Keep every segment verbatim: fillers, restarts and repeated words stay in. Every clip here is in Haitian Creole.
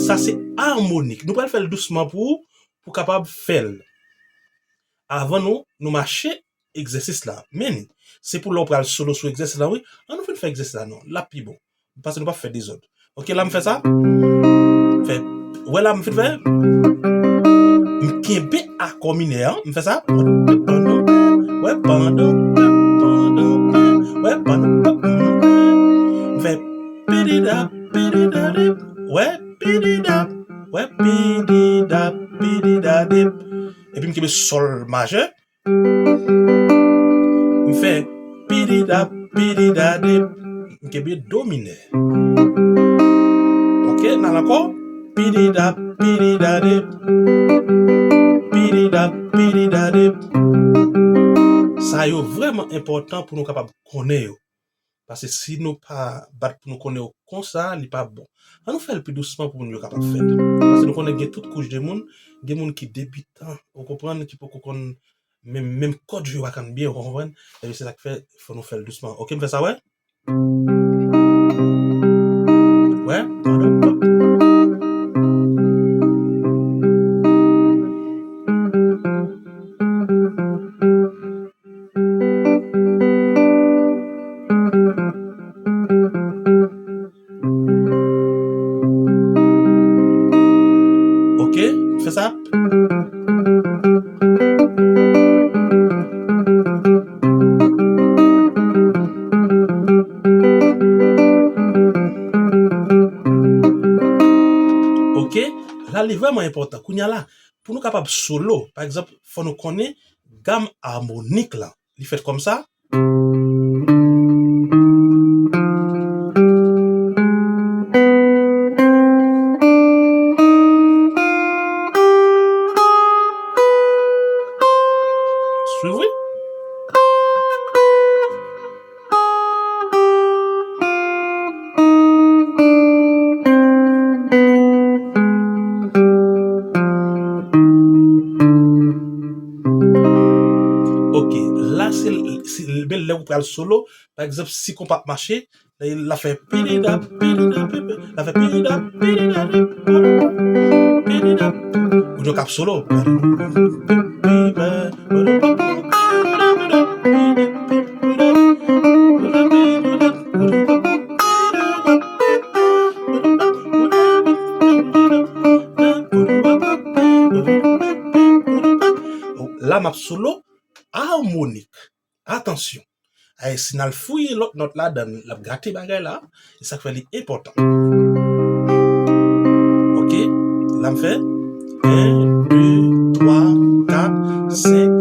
Sa se amonik. Nou pral fè l dousman pou ou, pou w kapab fè l. Avan nou, nou mache egzèsis la. Men, se pou lè w pral solo sou egzèsis la, wi. An nou fin fè egzèsis la, non. L ap pi bon. Paske nou p ap fè dezòd. Ok, la m fè sa. Fè. Wè la m fin fè. M kenbe akò minè an. M fè sa. Wè, pandan, pandan, wè, pandan, m fè pididap, pididadip. Wè, pididap. Wè, pididap, pididadip. Epi m kenbe sòl majè. M fè pididap, pididadip. M kenbe do minè. Ok, n al ankò. Pididap, pididadip. Pididap, pididadip. Sa yo vrèman enpòtan pou nou kapab konnen yo. Paske si nou pa bat pou nou konnen yo konsa, li pa bon. An nou fè l pi dousman pou moun yo kapab fè l. Paske nou konnen gen tout kouch de moun, gen moun ki debitan, ou konprann, ki poko konn menm, menm kòd yo pa konn byen, ou konprann? Ebyen, se sa k fè, fò nou fè l dousman. Ok, m fè sa, wè? Wè? Li vrèman enpòtan. Kounye a la, pou nou kapab solo, pa egzanp, fò nou konnen gam amonik lan. Li fèt kòm sa. Swiv, wi. Ok, la se, se, men lè ou pral solo, pa egzanp, si konpa ap mache, l ap fè pidida, pidida, pipi, l ap fè pidida, pidida, pidida, pidida. Ou di w k ap solo. La m ap solo amonik. Atansyon. Ay, si n al fouye lòt nòt ladan l, l ap gate bagay la. E sa k fè li enpòtan. Ok, la m fè en, de, twa, kat, senk,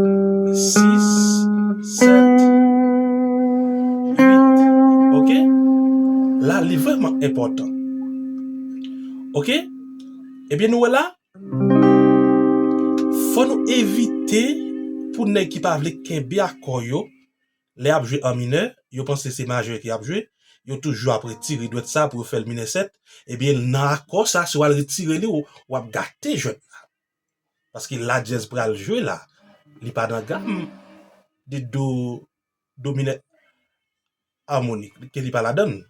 sis, sèt, uit. Ok, la li vrèman enpòtan. Ok, ebyen nou wè la, fò nou evite pou nèg ki pa vle kenbe akò yo, lè y ap jwe an minè, yo panse se majè ke y ap jwe, yo toujou ap retire dwèt sa pou yo fè l minè sèt, ebyen nan akò sa, si w al retire li, w, w ap gate jwèt la. Paske la dyèz pral jwe la, li pa nan gam de do, do minè amonik, ke li pa ladan l.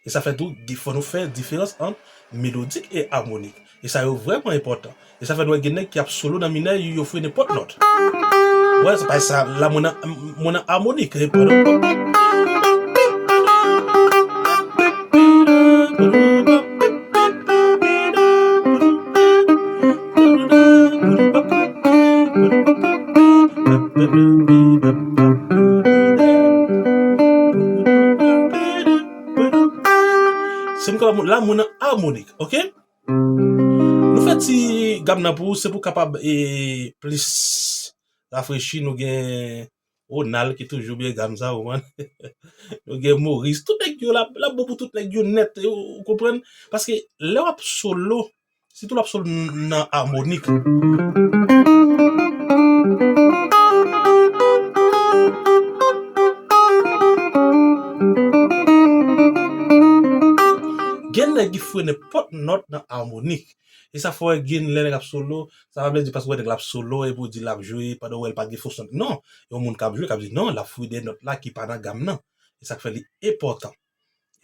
E sa fè tou, fò nou fè diferans ant melodik e amonik. E sa yo vrèman enpòtan. E sa fè nou wè gen nèg ki ap solo nan minè, yo, yo fouye nenpòt nòt. Wè, se pa sa, la mwen nan, mwen nan amonik. Si m kapab, la, mwen nan amonik, ok? Nou fè ti gam nan pou ou, se pou kapab, e, plis rafrechi, nou gen Ronald ki toujou byen gam sa, ou konprann? Nou gen Maurice, tout nèg yo la, la bon pou tout nèg yo nèt, ou, ou konprann? Paske lè w ap solo, sitou l ap solo n-, nan amonik. Gen nèg ki fouye nenpòt nòt nan amonik. E sa fè w wè gen lè nèg ap solo, sa pa vle di paske w wè nèg la ap solo epi w di l ap jwe pandan w wè l pa gen fòs nòt. Non, yon moun k ap jwe k ap di non, l ap fouye de nòt la ki pa nan gam nan. E sa k fè li enpòtan.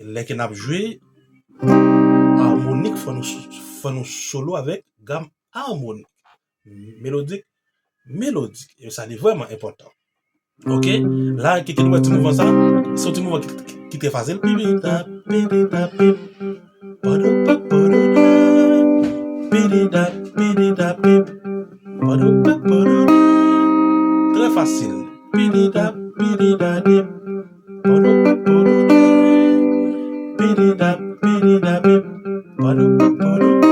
Lè ke n ap jwe amonik, fò nou, fò nou solo avèk gam amonik. Melodik, melodik. E sa li vrèman enpòtan. Ok? La, kite nou wè ti mouvman sa. Se yon ti mouvman ki, ki, ki trè fasil. Pipita, pipita, pip. Padoupap, padouda. Pipita, pipita, pip. Padoupap, padouda. Trè fasil. Pipita, pipita, pip. Padoupap, padouda. Pipita, pipita, pip. Padoupap, padouda.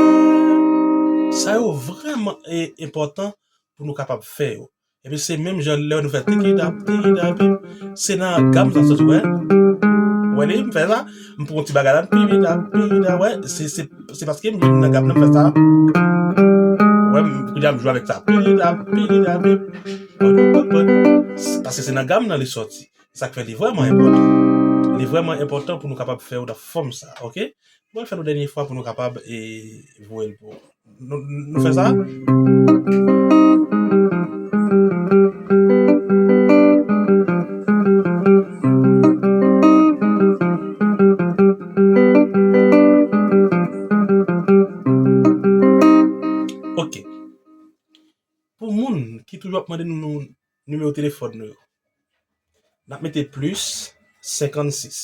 Sa yo vrèman, e, enpòtan pou nou kapab fè yo. Epi se menm jan lè nou fè tikidap, tikidap, se nan gam sa soti, wè. Wè li, m fè sa, m pran yon ti bagay la, pipita, pipita, wè, se, se, se paske m nan gam nan m fè sa. Wè, m, kounye a m jwe avèk sa. Pipita, pipita, pip. Paske se nan gam nan li soti. Sa k fè li vrèman enpòtan. Li vrèman enpòtan pou nou kapab fè yo nan fòm sa, ok? Mwen fè nou dènye fwa pou nou kapab, e, voye l pou nou. Nou, nou fè sa? Ok. Pou moun ki toujou ap mande nou, nou nimewo telefòn nou yo, n ap mete plis senkannsis,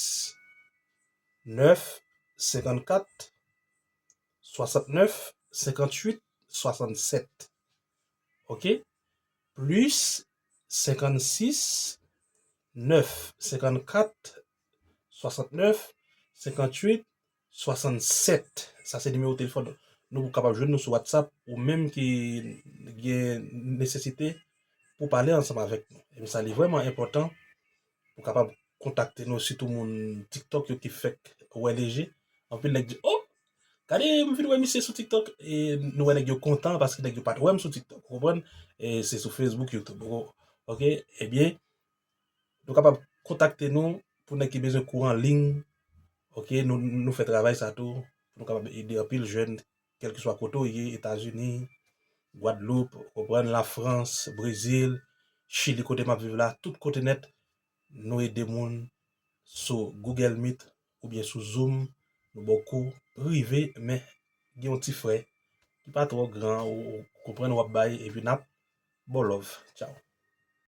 nèf, senkannkat, swasantnèf, senkantuit, swasannsèt. Ok? Plis senkannsis, nèf, senkannkat, swasantnèf, senkantuit, swasannsèt. Sa se nimewo telefòn nou. nou kapab jwenn nou sou WhatsApp, ou menm ki gen nesesite pou pale ansanm avèk nou. E sa li vrèman enpòtan pou kapab kontakte nou, sitou moun TikTok yo ki fèk wè leje. Anpil nèg di, "Oh, gade, m vin wè misye sou TikTok." E nou wè nèg yo kontan paske nèg yo pa t wè m sou TikTok, ou konprann? E se sou Facebook, YouTube, ou, oke? Ebyen, nou kapab kontakte nou pou nèg ki bezwen kou an liy, oke? Nou, nou fè travay sa tou, pou nou kapab ede anpil jèn, kèlkeswa kote w ye, Etazini, Gwadloup, ou konprann, Lafrans, Brezil, Chili, kote m ap viv la, tout kote nèt, nou ede moun sou Google Meet oubyen sou Zoom, nou ba w kou prive, men gen yon ti frè ki pa twò gran, ou, ou konprann, w ap bay, epi n ap ba w love. Tchaw.